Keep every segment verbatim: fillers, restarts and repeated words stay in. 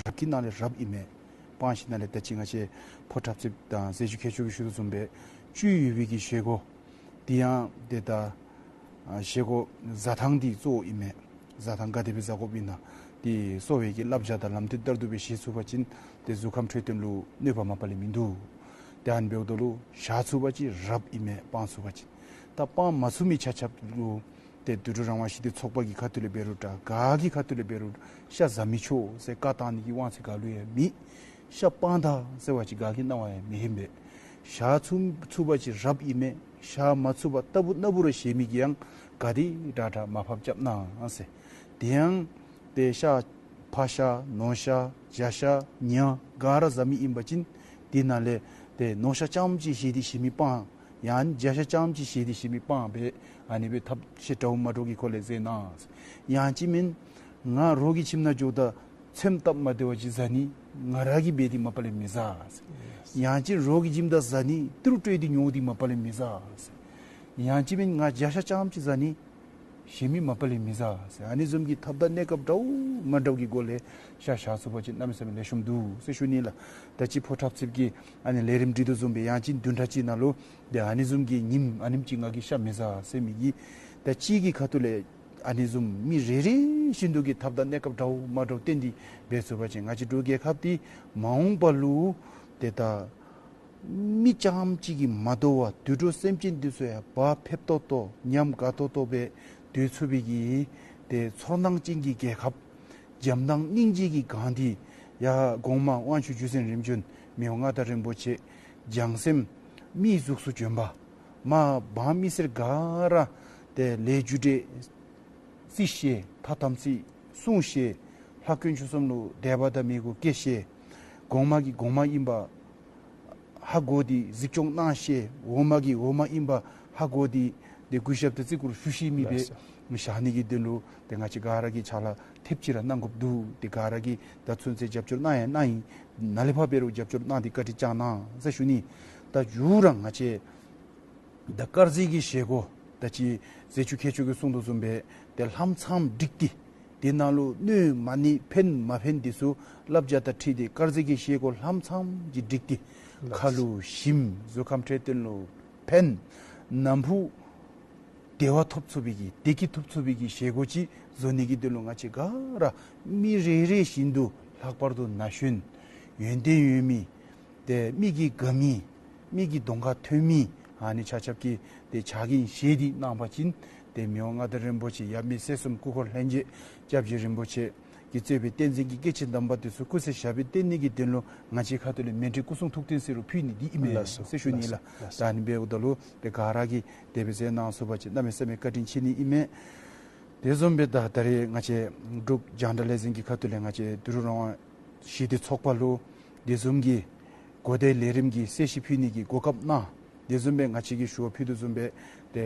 རབ་ཀྱི་ནང་ལས་རབ་ཨིན་མས། སྤང་ཞིནམ་ལས་ད་ཅི་ང་བཅས་ཕོ་འཁྲབ་རྩེདཔ་དང་ཟས་བཅུད་ཁྱད་ཆོས་ཀྱིས་ཞུ་དོ་བཟུམ་སྦེ་བཅུད་ཡོད་པའི་གི་བཞེས་སྒོ་དེ་ཡང་ཏེ་ད་ཨ་བཞེས་སྒོ་བཟའ་ཐངས་འདི་གཙོ་བོ་ཨིན་མས། བཟའ་ཐངས་ག་དེ་སྦེ་བཟའ་དགོཔ་ཨིན་ན་ཏེ་གསོ་བའི་གི་བསླབ་བྱ་དང་ལམ་སྟོན་ལྟར་དུ་སྦེ་བཞེས་ཚུགས་པ་ཅིན་ཏེ་གཟུགས་ཁམས་འཕྲོད་བསྟེན་ལུ་གནོད་པ་མ་པ་ལས་མིན་འདུག། ཏེ་ཨ་ནི་འབདཝ་ད་ལུ་བཞག་ཚུགས་པ་ཅིན་རབ་ཨིན་མས། སྤང་ཚུགས་པ་ཅིན། ད་སྤང་མ་ཚུགས་མི་ཆ་ཁྱབ་ལུ་ཏེ་དུད་འགྲོ་རང་དབང་ཞི་བདེ་ཚོགས་པ་གི་ཁ་ཐུག་ལས་འབད་རུང་འདྲ་ག་གི་ཁ་ཐུག་ལས་འབད་རུང་ཤ་བཟའ་མི་ཆོག་ཟེར་བཀའ་བཏང་ནི་གི་དབང་ཚད་ག་ལུ་ཡང་མེད། ཤ་སྤང་ད་ཟེར་བ་ཅིན་ག་གི་གནང་བ་ཡང་མེད་ཨིན་པས། བཞག་ཚུགས་ཚུགས་པ་ཅིན་རབ་ཨིན་མས། བཞག་མ་ཚུགས་པ་ལྟ་བུ་ན་བུ་ར་བཞེས་མི་གིས་ཡང་ག་དེ་དྲག་དྲག་མར་ཕབ་རྐྱབ་གནང་ཟེར། དེ་ཡང་ཏེ་ཤ་ཕག་ཤ་ནོར་ཤ་བྱ་ཤ་ཉ་ག་ར་བཟའ་མི་ཨིན་པ་ཅིན་དེ་ནང་ལས་ཏེ་ནོར་ཤ་རྐྱངམ་ཅིག་བཞེས་ཏེ་བཞེས་མི་སྤང་། ཡང་བྱ་ཤ་རྐྱངམ་ཅིག་བཞེས་ཏེ་བཞེས་མི་སྤང་སྦེ་ཨ་ནི་སྦེ་ཐབས་ཤེས་འདྲཝ་མ་འདྲཝ་གི་སྒོ་ལས་མཛད་གནང་། ཡང་ཅིན་མེན་ང་རོགས་ཀྱི་ཁྱིམ་ནང་འགྱོཝ་ད་ཚོདམ་བཏབ་མ་སྟེར་བ་ཅིན་བཟའ་ནི་ང་ར་གིས་འབད་དེ་མ་པ་ལས་མི་བཟའ་ཟེར། ཡང་ཅིན་རོགས་ཀྱི་ཁྱིམ་ད་བཟའ་ནི་ཏི་རུ་སྤྲོད་དེ་ཉོ་སྟེ་མ་པ་ལས་མི་བཟའ་ཟེར། ཡང་ཅིན་མེན་ང་བྱ་ཤ་རྐྱངམ་ཅིག་བཟའ་ནི་བཞེས་མི་མ་པ་ལས་མི་བཟའ་ཟེར། ཨ་ནི་བཟུམ་གྱི་ཐབས་དང་གནས་སྐབས་འདྲཝ་མ་འདྲཝ་གི་སྒོ་ལས་ཤ་བཞག་ཚུགས་པ་ཅིན་གནམ་མེད་ས་མེད་ལེགས་ཤོམ་འདུག་ཟེར་ཞུ་ནི་ལགས། ད་ཅི་ཕོ་འཁྲབ་རྩེདཔ་གི་ཨ་ནི་ལས་རིམ་སྒྲིག་དོ་བཟུམ་སྦེ་ཡང་ཅིན་བདུན་ཕྲག་གཅིག་ནང་ལུ་ཏེ་ཨ་ནི་བཟུམ་གྱི་ཉིནམ་ཨ་ནེམ་ཅིག་ང་གིས་ཤ་མི་བཟའ་ཟེར་མི་གི་ད་ཅི་གི་ཁ་ཐུག་ལས་ཨ་ནི་བཟུམ་མི་རེ་རེ་བཞིན་དུ་གི་ཐབས་དང་གནས་སྐབས་འདྲཝ་མ་འདྲཝ་བསྟེན་ཏེ་འབད་ཚུགས་པ་ཅིན་ང་བཅས་འབྲུག་རྒྱལ་ཁབ་འདི་མ་འོངས་པ་ལུ་ཏེ་ད་མི་རྐྱངམ་ཅིག་གིས་མ་དོ་བར་དུད་འགྲོ་སེམས་ཅན་འདི་ཚུ་ཡང་བག་ཕེབས་ཏོག་ཏོ་ཉམས་དགའ་ཏོག་ཏོ་སྦེ་སྡོད་ཚུགས་པའི་གི་ཏེ་ཚོར་སྣང་ཅན་གྱི་རྒྱལ་ཁབ་བྱམས་དང་སྙིང་རྗེ་གིས་གང་སྟེ་ཡར་གོང་མ་དབང་ཕྱུག་བརྒྱུད་འཛིན་རིམ་བྱོན་མི་དབང་མངའ་བདག་རིན་པོ་ཆེ་བྱང་སེམས་མིའི་གཟུགས་སུ་བྱོན་པ། མར་འབངས་མི་སེར་ག་ར་ཏེ་ལས་རྒྱུ་འབྲས་རྩིས་བཤེར་ཐ་དམ་ཚིག་སྲུང་བཤེར་ལྷ་དཀོན་མཆོག་གསུམ་ལུ་དད་པ་དང་མོས་གུས་བསྐྱེད་བཤེར། གོང་མ་གིས་གོང་མ་ཨིན་པ་ཧ་གོ་སྟེ་གཟིགས་སྐྱོང་གནང་བཤེར། འོག་མ་གིས་འོག་མ་ཨིན་པ་ཧ་གོ་སྟེ་ཏེ་གུས་ཞབས་དང་བརྩི་བཀུར་ཞུ་ཤེས་མི་སྦེ་བཞག་ནི་གི་དོན་ལུ་ཏེ་ང་བཅས་ག་ར་གིས་ཕྱག་ལཱ་ཐེབས་ཅིག་ར་གནང་དགོཔ་འདུག། ཏེ་ག་ར་གིས་ད་ཚུན་ཚོད་རྒྱབ་སྐྱོར་གནང་ཡང་གནང་ཡི། ནཱ་ལས་ཕར་འབད་རུང་རྒྱབ་སྐྱོར་གནང་སྟེ་བཀའ་དྲིན་བསྐྱང་གནང་ཟེར་ཞུ་ནི། ད་མཇུག་ར་ང་བཅས་ད་དཀར་ཟས་ཀྱི་བཞེས་སྒོ་ད་ཅི་ཟས་བཅུད་ཁྱད་ཆོས་ཀྱིས་གསུང་དོ་བཟུམ་སྦེ་ཏེ་ལྷམ་ཚངམ་སྒྲིག་སྟེ་དེ་ནང་ལུ་གནོད་མ་གནོད་ཕན་མ་ཕན་འདི་ཚུ་བསླབ་བྱ་དང་འཁྲིལ་ཏེ་དཀར་ཟས་ཀྱི་བཞེས་སྒོ་ལྷམ་ཚངམ་ཅིག་སྒྲིག་སྟེ་ཁ་ལུ་ཞིམ་གཟུགས་ཁམས་འཕྲོད་བསྟེན་ལུ་ཕན་ནམ་ཕུགས་བདེ་བ་ཐོབ་ཚུགས་པའི་གི་བདེ་སྐྱིད་ཐོབ་ཚུགས་པའི་གི་བཞེས་སྒོ་ཅིག་བཟོ་ནི་གི་དོན་ལུ་ང་བཅས་ག་ར་མི་རེ་རེ་བཞིན་དུ་ལྷག་པར་དུ་ན་གཞོན་ཡོན་ཏན་ཡོད་མི་ཏེ་མི་གིས་དགའ་མི་མི་གི་གདོང་ཁར་ཐོན་མི་ཨ་ནི་ཆ་ཁྱབ་ཀྱིས་ཏེ་ཕྱག་འགན་བཞེས་ཏེ་གནང་པ་ཅིན་ཏེ་མི་དབང་མངའ་བདག་རིན་པོ་ཆེ་ཡབ་མེས་སྲས་གསུམ་སྐུ་འཁོར་ལྷན་རྒྱས་སྐྱབས་རྗེ་རིན་པོ་ཆེ་གིས་གཙོས་པའི་བསྟན་འཛིན་གྱི་སྐྱེས་ཆེན་དམ་པ་འདི་ཚུ་སྐུ་ཚེ་ཞབས་པད་བརྟན་ནི་གི་དོན་ལུ་ང་བཅས་ཁ་ཐུག་ལས་མཎྜལ་སྐུ་གསུང་ཐུགས་རྟེན་ཟེར་རུང་ཕུལ་ནི་འདི་ཨིན་མས་ལགས་སོ། ཟེར་ཞུ་ནི་ལགས་ལགས། ལགས་སོ། ད་ཨ་ནི་འབདཝ་ད་ལུ་ཏེ་ག་ར་གིས་དེ་སྦེ་མཛད་གནང་ཚུགས་པ་ཅིན་གནམ་མེད་ས་མེད་བཀའ་དྲིན་ཆེ་ནི་ཨིན་མས། དེ་བཟུམ་སྦེ་ད་ད་རེས་ང་བཅས་འབྲུག་རྒྱང་བསྒྲགས་ལས་འཛིན་གྱི་ཁ་ཐུག་ལས་ང་བཅས་དུད་འགྲོ་རང་དབང་ཞི་བདེ་ཚོགས་པ་ལུ་དེ་བཟུམ་གྱི་གོ་བརྡའི་ལས་རིམ་གྱི་གསལ་བཤད་ཕུལ་ནི་གི་གོ་སྐབས་གནང་། དེ་བཟུམ་སྦེ་ང་བཅས་ཀྱིས་ཞུ་བ་ཕུལ་དོ་བཟུམ་སྦེ་ཏེ་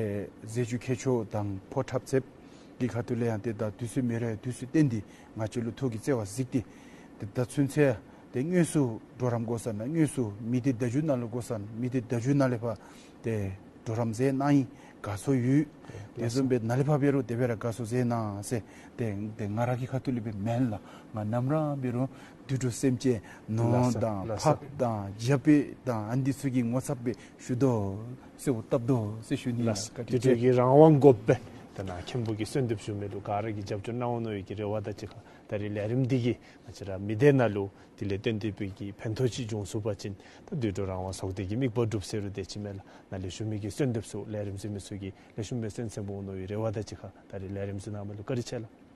ཟས་བཅུད་ཁྱད་ཆོས་དང་ཕོ་འཁྲབ་རྩེདཔ་གི་ཁ་ཐུག་ལས་ཡང་ཏེ་ད་དུས་ཚོད་མེད་རུང་དུས་ཚོད་བཏོན་ཏེ་ང་བཅས་ལུ་ཐུགས་ཀྱི་བརྩེ་བ་གཟིགས་ཏེ་ཏེ་ད་ཚུན་ཚོད་ཏེ་དངོས་སུ་གྲོགས་རམ་དགོ་ས་ན་དངོས་སུ་མི་སྡེ་བརྡ་བརྒྱུད་ནང་ལུ་དགོ་ས་ན་མི་སྡེ་བརྡ་བརྒྱུད་ནང་ལས་ཕར་ཏེ་གྲོགས་རམ་མཛད་གནང་ཡི། དགའ་ཚོར་ཡོད། དེ་བཟུམ་སྦེ་ནཱ་ལས་ཕར་འབད་རུང་དེ་སྦེ་ར་དགའ་ཚོར་མཛད་གནང་ཟེར་ཏེ་ཏེ་ང་ར་གི་ཁ་ཐུག་ལས་སྦེ་མེན་ལགས། ང་ནམ་ར་འབད་རུང་དུད་འགྲོ་སེམས་ཅན་ནོར་ལགས་སོ། དང་ལགས་སོ། ཕགཔ་དང་བྱ་སྤེ་དང་ཨ་ནི་འདི་ཚུ་གི་ངོ་ཚབ་སྦེ་ཞུ་དོ་གསོལཝ་བཏབ་དོ་ཟེར་ཞུ་ནི་ལགས། ལགས་སོ། བཀའ་དྲིན་དུད་འགྲོ་ཆེ། གི་རང་དབང་དགོཔ་སྦེ་ད་ནཱ་མཁན་པོ་གིས་གསོལ་འདེབས་ཞུ་མི་ལུ་ག་ར་གིས་རྒྱབ་སྐྱོར་གནང་འོང་མནོ་བའི་གི་རེ་བ་དང་གཅིག་ཁར་ད་རེས་ལས་རིམ་འདི་གིས་ང་བཅས་ར་མི་སྡེ་ནང་ལུ་དེ་ལས་བརྟེན་ཏེ་སྦེ་གི་ཕན་ཐོགས་ཅིག་འབྱུང་ཚུགས་པ་ཅིན་ད་དུད་འགྲོ་རང་དབང་ཚོགས་སྡེ་གི་དམིགས་པ་འགྲུབ་ཟེར་རུང་དེ་ཅིག་མས་ལགས། ནཱ་ལས་ཞུ་མི་གི་གསོལ་འདེབས་ཚུ་ལས་རིམ་གཟིགས་མི་ཚུ་གིས་ལེགས་ཤོམ་སྦེ་གསན་གསནམ་འོང་མནོ་བའི་རེ་བ་དང་གཅིག་ཁར་ད་རེས་ལས་རིམ་གཟིགས་གནང་མི་ལུ་བཀའ་དྲིན་ཆེ་ལགས།